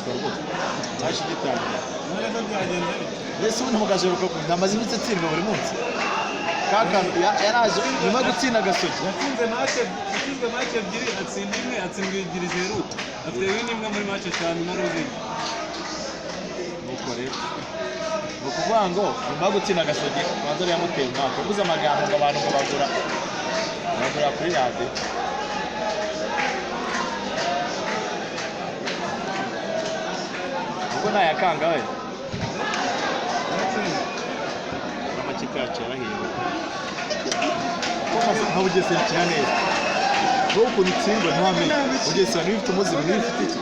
ubuswa rwose. Match igitangira. None se byagenze bite? Mbese ubundi Mugajuru koko ndamaze iminsi atsindwa buri munsi. Kakantu yaraje nyuma yo gutsinda Gasogi. Yatsinze match, yatsinzwe match ebyiri, atsinda imwe, atsindwa ebyiri ziheruka. Afite win imwe muri match eshanu na losing. Nuko rero ni ukuvuga ngo nyuma yo gutsinda Gasogi, ubanza yamuteye umwaka, yavuze amagambo ngo abantu ngo bagura kuri radiyo. Ubwo ntayakanga we. Yaratsinze. N'amakipe yacu yarahiwe kuko nka Bugesera ikina neza, wowe ukuntu utsindwa ntiwamenye. Bugesera niba ifite umuzigo, niba ifite iki.